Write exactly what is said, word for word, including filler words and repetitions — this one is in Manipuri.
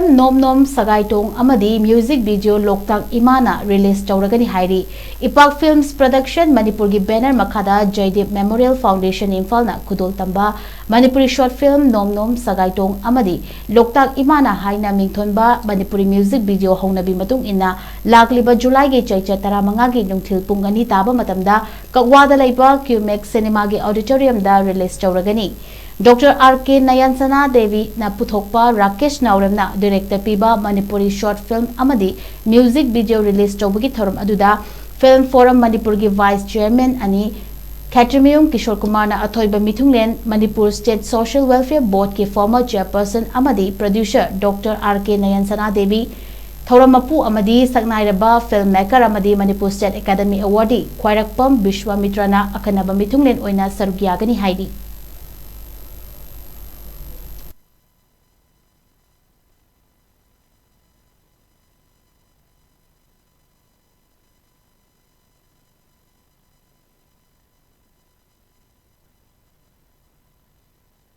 ꯅꯣꯝ ꯅꯣꯝ ꯁꯒꯥꯏꯇꯣꯡ ꯑꯃꯗꯤ ꯃ꯭ꯌꯨꯖꯤꯛ ꯚꯤꯗꯤꯑꯣ ꯂꯣꯛꯇꯥꯛ ꯏꯃꯥꯅ ꯔꯤꯂꯤꯖ ꯇꯧꯔꯒꯅꯤ ꯍꯥꯏꯔꯤ꯫ ꯏꯄꯥꯛ ꯐꯤꯜꯝꯁ ꯄ꯭ꯔꯗꯛꯁꯟ ꯃꯅꯤꯄꯨꯔꯒꯤ ꯕꯦꯅꯔ ꯃꯈꯥꯗ ꯖꯌꯗꯤꯞ ꯃꯦꯃꯣꯔꯤꯌꯦꯜ ꯐꯥꯎꯟꯗꯦꯁꯟ ꯏꯝꯐꯥꯜꯅ ꯈꯨꯗꯣꯜ ꯇꯝꯕ ꯃꯅꯤꯄꯨꯔꯤ ꯁꯣꯔꯠ ꯐꯤꯜꯝ ꯅꯣꯝ ꯅꯣꯝ ꯁꯒꯥꯏꯇꯣꯡ ꯑꯃꯗꯤ ꯂꯣꯛꯇꯥꯛ ꯏꯃꯥꯅ ꯍꯥꯏꯅ ꯃꯤꯡꯊꯣꯟꯕ ꯃꯅꯤꯄꯨꯔꯤ ꯃ꯭ꯌꯨꯖꯤꯛ ꯚꯤꯗꯤꯑꯣ ꯍꯧꯅꯕꯤ ꯃꯇꯨꯡ ꯏꯟꯅ ꯂꯥꯛꯂꯤꯕ ꯖꯨꯂꯥꯏꯒꯤ ꯆꯩꯆꯠ ꯇꯔꯥꯃꯉꯥꯒꯤ ꯅꯨꯡꯊꯤꯜ ꯄꯨꯡ ꯑꯅꯤ ꯇꯥꯕ ꯃꯇꯝꯗ ꯀꯛꯋꯥꯗ ꯂꯩꯕ ꯀ꯭ꯌꯨꯃꯦꯛꯁ ꯁꯤꯅꯦꯃꯥꯒꯤ ꯑꯣꯗꯤꯇꯣꯔꯤꯌꯝꯗ ꯔꯤꯂꯤꯖ ꯇꯧꯔꯒꯅꯤ꯫ ꯗꯣꯛꯇꯔ ꯑꯥꯔ ꯀꯦ ꯅꯌꯟꯁꯅꯥ ꯗꯦꯕꯤꯅ ꯄꯨꯊꯣꯛꯄ ꯔꯥꯀꯦꯁ ꯅꯥꯎꯔꯦꯝꯅ ꯗꯤꯔꯦꯛꯇ ꯄꯤꯕ ꯃꯅꯤꯄꯨꯔꯤ ꯁꯣꯔꯠ ꯐꯤꯜꯝ ꯑꯃꯗꯤ ꯃ꯭ꯌꯨꯖꯤꯛ ꯚꯤꯗꯤꯑꯣ ꯔꯤꯂꯤꯖ ꯇꯧꯕꯒꯤ ꯊꯧꯔꯝ ꯑꯗꯨꯗ ꯐꯤꯜꯝ ꯐꯣꯔꯝ ꯃꯅꯤꯄꯨꯔꯒꯤ ꯚꯥꯏꯁ ꯆꯤꯌꯔꯃꯦꯟ ꯑꯅꯤ ꯈꯦꯇ꯭ꯔꯤꯃꯌꯨꯝ ꯀꯤꯁꯣꯔ ꯀꯨꯃꯥꯔꯅ ꯑꯊꯣꯏꯕ ꯃꯤꯊꯨꯡꯂꯦꯟ, ꯃꯅꯤꯄꯨꯔ ꯁ꯭ꯇꯦꯠ ꯁꯣꯁꯤꯌꯦꯜ ꯋꯦꯜꯐꯤꯌꯔ ꯕꯣꯔꯗꯀꯤ ꯐꯣꯔꯃꯔ ꯆꯤꯌꯔꯄꯔꯁꯟ ꯑꯃꯗꯤ producer doctor R K Nayansana Devi, ꯊꯧꯔꯝ ꯃꯄꯨ ꯑꯃꯗꯤ ꯁꯛꯅꯥꯏꯔꯕ ꯐꯤꯜꯝ ꯃꯦꯀꯔ ꯑꯃꯗꯤ ꯃꯅꯤꯄꯨꯔ ꯁ꯭ꯇꯦꯠ ꯑꯦꯀꯥꯗꯃꯤ ꯑꯦꯋꯥꯔꯗꯤ ꯈ꯭ꯋꯥꯏꯔꯥꯛꯄꯝ ꯕꯤꯁ꯭ꯋꯥꯃꯤꯇ꯭ꯔꯅ ꯑꯈꯟꯅꯕ ꯃꯤꯊꯨꯡꯂꯦꯟ ꯑꯣꯏꯅ ꯁꯔꯨꯛ ꯌꯥꯒꯅꯤ ꯍꯥꯏꯔꯤ꯫